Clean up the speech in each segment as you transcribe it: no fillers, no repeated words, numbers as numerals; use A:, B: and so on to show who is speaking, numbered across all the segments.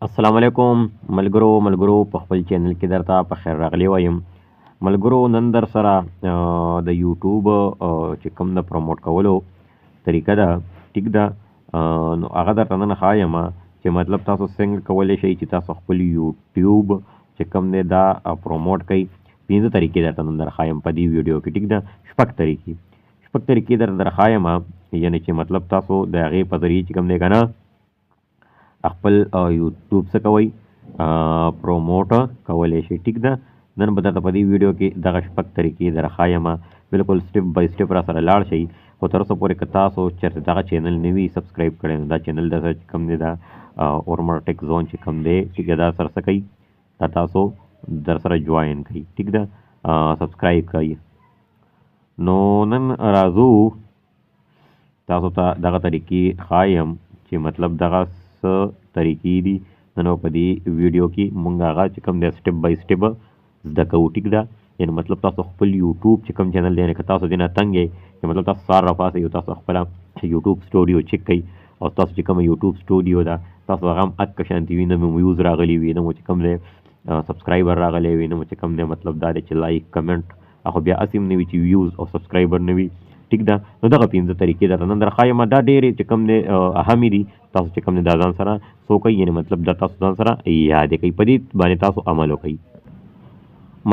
A: السلام علیکم ملګرو ملګرو په خپل چینل کې درته په خیر راغلی وایم. ملګرو نن در سره د یوټیوب چې کوم د پروموټ کولو طریقه ده، ټیک ده، نو هغه درته نن ښایم چې مطلب تاسو څنګه کولی شئ چې تاسو خپل یوټیوب چې کوم دی دا پروموټ کړئ. پنځه طریقې درته نن در ښایم په دې ویډیو کې، ټیک ده. شپږ طریقې درته در ښایم، یعنې چې مطلب تاسو د هغې په ذریعه چې کوم دی که نه خپل یوټیوب څه کوئ، پروموټ کولی شئ، ټیک ده. نن به درته په دې ویډیو کې دغه شپږ طریقې در ښایم، بالکل step by step را سره لاړ شئ. خو تر اوسه پورې که تاسو چېرته دغه چینل نه وي subscribe کړی، نو دا چینل درسره چې کوم دی، دا اورمړ ټیک زون چې کوم دی، ټیک ده، دا سره څه کوي، دا تاسو در سره join کړئ، ټیک ده، subscribe کړئ. نو نن راځو تاسو ته دغه طریقې ښایم چې مطلب دغه څه طریقې دي. نن په دې ویډیو کې مونږ هغه چې کوم دی step by step زده کوو، ټیک ده. یعنې مطلب تاسو خپل یوټیوب چې کوم چینل دی، یعنې که تاسو دې نه تنګ یئ چې مطلب تاسو سهار راپاڅئ او تاسو خپله یوټیوب سټوډیو چک کړئ او تاسو چې کومه یوټیوب سټوډیو ده تاسو هغه هم اکه شانتې وي، نه مو views راغلي وي، نه مو چې کوم دی subscriber راغلی وي، نه مو چې کوم دی مطلب دا دی چې like comment خو بیا هسې هم نه وي چې views او subscriber نه وي، ټیک ده. نو دغه پنځه طریقې درته نن در ښایم، دا ډېرې چې کوم دی اهمې دي. تاسو چې کوم دی دا ځان سره څه وکړئ، یعنې مطلب دا تاسو ځان سره یادې کړئ، په دې باندې تاسو عمل وکړئ.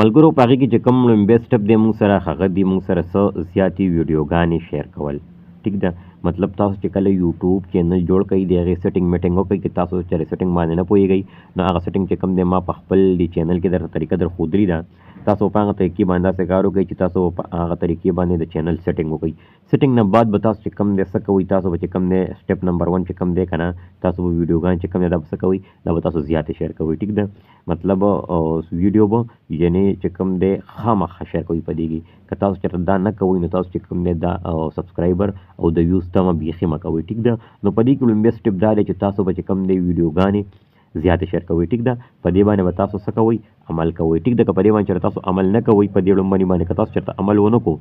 A: ملګرو په هغې کې چې کوم لومبی step دی موږ سره، هغه دی موږ سره څه زیاتې ویډیوګانې share کول، ټیک ده. مطلب تاسو چې کله یوټیوب چینل جوړ کړئ، د هغې setting میټینګ وکړئ. که تاسو چېرې setting باندې نه پوهېږئ، نو هغه setting چې کوم دی ما په خپل دې چینل کې درته طریقه در ښودلې ده. تاسو په هغه طریقې باندې داسې کار وکړئ چې تاسو په هغه طریقې باندې د چینل setting وکړئ. setting نه بعد به تاسو چې کوم دی څه کوئ، تاسو به چې کوم دی step number 1 چې کوم دی که نه، تاسو به ویډیوګان چې کوم دی دا به څه کوئ، دا به تاسو زیاتې share کوئ، ټیک ده. مطلب ویډیو به یعنې چې کوم دی خامخا share کوئ په دې کې. که تاسو چېرته دا نه کوئ، نو تاسو چې کوم دی دا subscriber او د views تمه بیخي مه کوئ، ټیک ده. نو په دې کې لومړی step دا دی چې تاسو به چې کوم دی ویډیوګانې زیاتې share کوئ، ټیک ده. په دې باندې به تاسو څه کوئ، عمل کوئ، ټیک ده. که په دې باندې چېرته تاسو عمل نه کوئ، په دې لومړني باندې که تاسو چېرته عمل ونه کړو،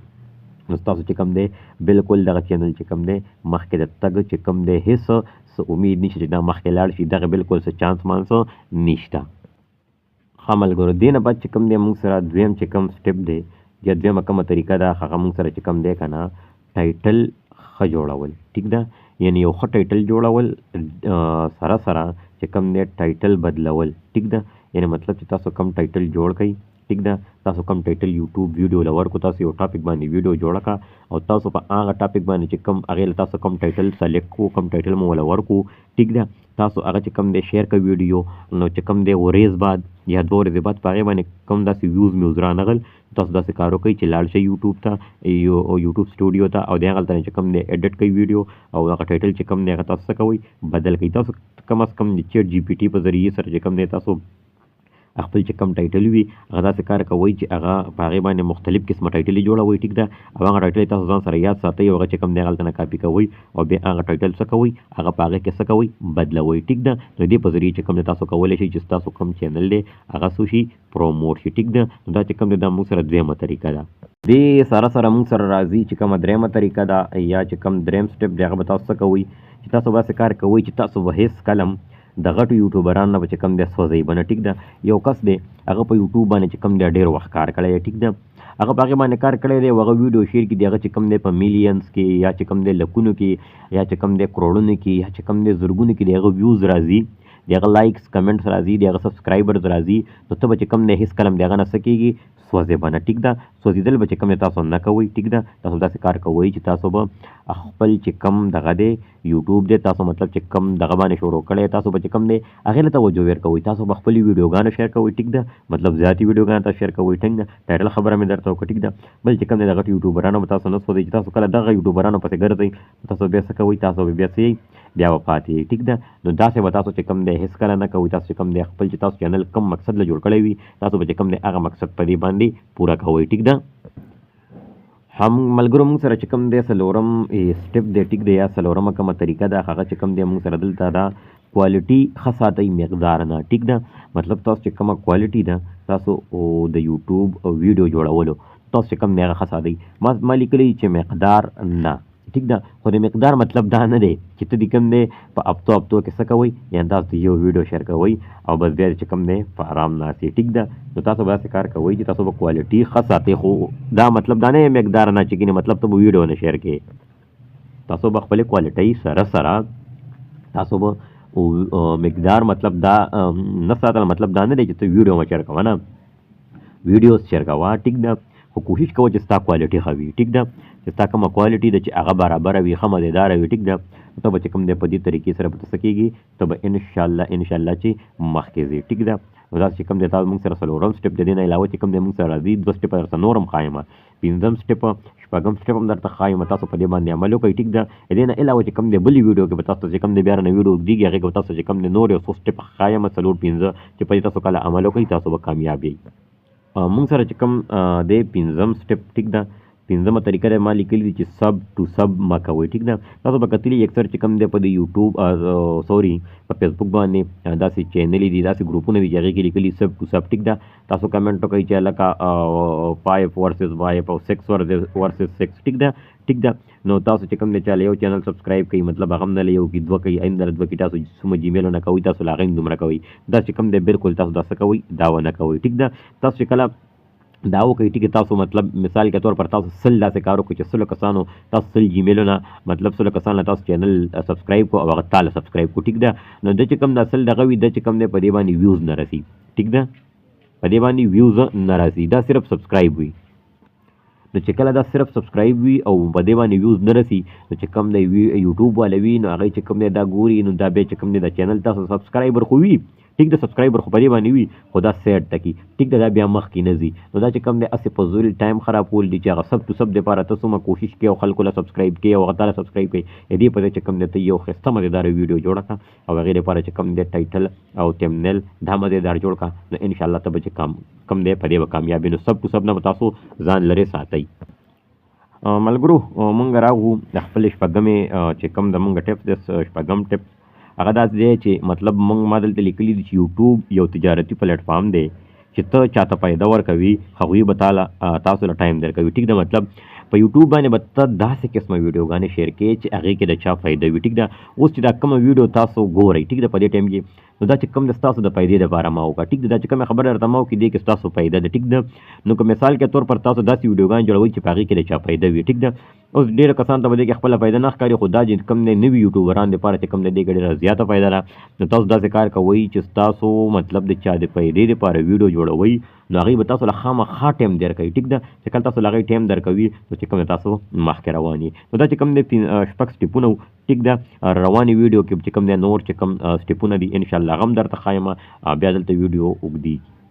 A: نو ستاسو چې کوم دی بالکل دغه چینل چې کوم دی مخکې د تګ چې کوم دی هېڅ څه امید نشته چې دا مخکې لاړ شي، دغه بالکل څه چانس مانس نشته. ښه ملګرو، دې نه بعد چې کوم دی موږ سره دویم چې کوم step دی یا دویمه کومه طریقه ده، هغه موږ سره چې کوم دی که نه title ښه جوړول، ټیک ده. یعنې یو ښه title جوړول، سره سره چې کوم دی title بدلول، ټیک ده. یعنې مطلب چې تاسو کوم title جوړ کړئ، ټیک ده، تاسو کوم title یوټیوب ویډیو له ورکړو، تاسو یو topic باندې ویډیو جوړه کړه او تاسو په هغه topic باندې چې کوم هغې له تاسو کوم title select کړو، کوم title مو وله ورکړو، ټیک ده، تاسو هغه چې کوم دی share کړئ ویډیو، نو چې کوم دی ورځ بعد یا دوه ورځې بعد په هغې باندې کوم داسې views میوز رانغل، تاسو داسې کار وکړئ چې لاړ شئ یوټیوب ته، یوټیوب سټوډیو ته، او د هغلته چې کوم دی edit کړئ ویډیو او هغه title چې کوم دی هغه تاسو څه کوئ، بدل کړئ. تاسو کم از کم د ChatGPT په ذریعې سره چې کوم دی تاسو خپل چې کوم title وي هغه داسې کار کوئ چې هغه په هغې باندې مختلف قسمه title یې جوړوئ، ټیک ده. او هغه title تاسو ځان سره یاد ساتئ او هغه چې کوم دی هغلته نه کاپي کوئ او بیا هغه title څه کوئ، هغه په هغې کې څه کوئ، بدلوئ، ټیک ده. نو دې په ذریعې چې کوم دی تاسو کولی شئ چې ستاسو کوم چینل دی هغه څه شي، promote شي، ټیک ده. نو دا چې کوم دی دا موږ سره دویمه طریقه ده. دې سره سره موږ سره راځي چې کومه درېیمه طریقه ده یا چې کوم درېیم step دی، هغه به تاسو څه کوئ چې تاسو به داسې کار کوئ چې تاسو به هېڅ کله هم د غټو یوټیوبرانو نه به چې کوم دی سوځئ به نه، ټیک ده. یو کس دی هغه په یوټیوب باندې چې کوم دی ډېر وخت کار کړی دی، ټیک ده، هغه په هغې باندې کار کړی دی او هغه ویډیو share کړي دی، هغه چې کوم دی په millions کې یا چې کوم دی لکونو کې یا چې کوم دی کروړونو کې یا چې کوم دی زرګونو کې د هغه views راځي، د هغه likes comments راځي، د هغه subscribers راځي، نو ته به چې کوم دی هېڅ کله هم د هغه نه څه کېږي، سوځې به نه، ټیک ده. سوځېدل به چې کوم دی تاسو نه کوئ، ټیک ده. تاسو داسې کار کوئ چې تاسو به خپل چې کوم دغه دی یوټیوب دی، تاسو مطلب چې کوم دغه باندې شروع کړی، تاسو به چې کوم دی هغې له توجه ورکوئ، تاسو به خپلې ویډیوګانې share کوئ، ټیک ده، مطلب زیاتې ویډیوګانې تاسو share کوئ، ټیک ده. title خبره مې درته وکړه، ټیک ده. بل چې کوم دی د غټو یوټیوبرانو به تاسو نه سوځئ، چې تاسو کله دغه یوټیوبرانو پسې ګرځئ تاسو بیا څه کوئ، تاسو به بیا څه یئ، بیا به پاتې یئ، ټیک ده. نو داسې به تاسو چې کوم دی هېڅ کله نه کوئ. تاسو چې کوم دی خپل چې تاسو چینل کوم مقصد له جوړ کړی وي، تاسو به چې کوم دی هغه مقصد په دې باندې پوره کوئ، ټیک ده. هم ملګرو موږ سره چې کوم دی څلورم step دی، ټیک دی، یا څلورمه کومه طریقه ده، هغه چې کوم دی موږ سره دلته ده quality ښه ساتئ مقدار نه، ټیک ده. مطلب تاسو چې کومه quality ده تاسو د یوټیوب ویډیو جوړولو تاسو چې کوم دی هغه ښه ساتئ. ما لیکلی چې مقدار نه، ټیک ده. خو د مقدار مطلب دا نه دی چې ته دې کوم دی په هفتو هفتو کې څه کوئ، یعنې تاسو یو ویډیو شیر کوئ او بس بیا چې کوم دی په آرام ناست یې، ټیک ده. نو تاسو به داسې کار کوئ چې تاسو به کوالټي ښه ساتئ، خو دا مطلب دا نه دی مقدار نه چې ګینې مطلب ته به ویډیو نه شیر کړې، تاسو به خپلې کوالټۍ سره سره تاسو به مقدار مطلب دا نه ساتل مطلب دا نه دی چې ته ویډیو مه شیر کوه، نه، ویډیوز شیر کوه، ټیک ده، خو کوشش کوه چې ستا کوالټي ښه وي، ټیک ده، چې ستا کومه کوالټي ده چې هغه برابره وي، ښه مزیداره وي، ټیک ده. ته به چې کوم دی په دې طریقې سره به ته څه کېږي، ته به انشاءالله چې مخکې ځې، ټیک ده. نو داسې چې کوم دی تا موږ سره څلورم سټپ د دې نه علاوه چې کوم دی موږ سره راځي دوه سټپه درته نور هم ښایم، پنځم سټپ شپږم سټپ هم درته ښایم، تاسو په دې باندې عمل وکړئ، ټیک ده. د دې نه علاوه چې کوم دی بلې ویډیو کې به تاسو چې کوم دی بیا رانه ویډیو اوږدېږي، هغې کې به تاسو چې کوم دی نور یو څو سټپ ښایم، څلور پنځه چې په دې تاسو کله عمل وکړئ تاسو به کامیاب یئ. موږ سره چې کوم دی پنځم سټپ، ټیک ده، پنځمه طریقه ده ما لیکلي دي چې سب ټو سب مه کوئ، ټیک ده. تاسو به کتلي اکثر چې کوم دی په دې یوټیوب، سوري په فیسبوک باندې، داسې چینلې دي، داسې ګروپونه دي چې هغې کې لیکلي سب ټو سب، ټیک ده. تاسو کمنټ وکړئ چې لکه، 5 ورسز 5 او 6 ورسز 6، ټیک ده، ټیک ده. نو تاسو چې کوم دی چاله یو چینل سبسکرایب کړئ، مطلب هغه هم نه له یو کې دوه کوي، هم نه دوه کې تاسو څومره جیمیلونه کوئ تاسو له هغې هم دومره کوئ. دا چې کوم دی بالکل تاسو دا څه کوئ دا ونه کوئ، ټیک ده. تاسو چې کله دا وکړئ، ټیک ده، تاسو مطلب مثال کے طور پر تاسو سل داسې کار وکړئ چې سلو کسانو تاسو سل جیمیلونه مطلب سلو کسانو له تاسو چینل سبسکرایب کړو او هغه تاله سبسکرایب کړو، ټیک ده. نو د چې کوم دا سل دغه وي، د چې کوم دی په دې باندې ویوز نه رسي، ټیک ده، په دې باندې ویوز نه رسي، دا صرف سبسکرایب وي. نو چې کله دا صرف سبسکرایب وي او په دې باندې ویوز نه رسي، نو چې کوم دی یوټیوب والا وي، نو هغه چې کوم دی دا ګوري، نو دا بیا چې کوم دی دا چینل تاسو سبسکرایبر خو وي، ټیک ده، سبسکرایبر خو په دې باندې وي، خو دا سیټ ټکی، ټیک ده، دا بیا مخکې نه ځي. نو دا چې کوم دی هسې په زول ټایم خرابول دي چې هغه سب ټو سب دپاره ته څومره کوشش کوې او خلکو له سبسکرایب کوې او هغه تا له سبسکرایب کوي، د دې په ځای چې کوم دی ته یو ښایسته مزیداره ویډیو جوړه کړه او هغې دپاره چې کوم دی ټایټل او تمنیل دا مزیدار جوړ کړه، نو انشاءالله ته به چې کم دی په دې به کامیاب یې. نو سب ټو سب نه به تاسو ځان لرې ساتئ. ملګرو، مونږ راغو د خپلې شپږمې، چې کوم د مونږ ټپس دی، شپږم ټپس هغه داسې دی چې مطلب مونږ ما دلته لیکلي دي چې یوټیوب یو تجارتي پلیټفارم دی چې ته چاته فایده ورکوي هغوی به تاسو له ټایم درکوي، ټیک ده. مطلب په یوټیوب باندې به ته داسې قسمه ویډیوګانې شیر کړې چې هغې کې د چا فایده وي، ټیک ده. اوس چې دا کومه ویډیو تاسو ګورئ، ټیک ده، په دې ټایم کې نو دا چې کوم د ستاسو د فایدې دپاره ما وکړه، ټیک ده، دا چې کومه خبره درته ما وکړي دې کې ستاسو فایده ده، ټیک ده. نو که مثال کې طور پر تاسو داسې ویډیوګانې جوړوئ چې په هغې کې د چا فایده وي، ټیک ده. اوس ډېرو کسانو ته به دې کې خپله فایده نه ښکاري، خو دا چې کوم دی نوي یوټیوبران دپاره چې کوم دی دې کې ډېره زیاته فایده ده. نو تاسو داسې کار کوئ چې ستاسو مطلب د چا د فایدې دپاره ویډیو جوړوئ، نو هغوی به تاسو له خامخا ټایم درکوي، ټیک ده. چې کله تاسو له هغوی ټایم درکوي نو چې کوم دی تاسو مخکې روان یئ. نو دا چې کوم دی شپږ سټپونه وو، ټیک ده. روانې ویډیو کې چې کوم دی نور چې کوم سټپونه دي انشاءالله هغه هم درته ښایم، بیا دلته ویډیو اوږدېږي.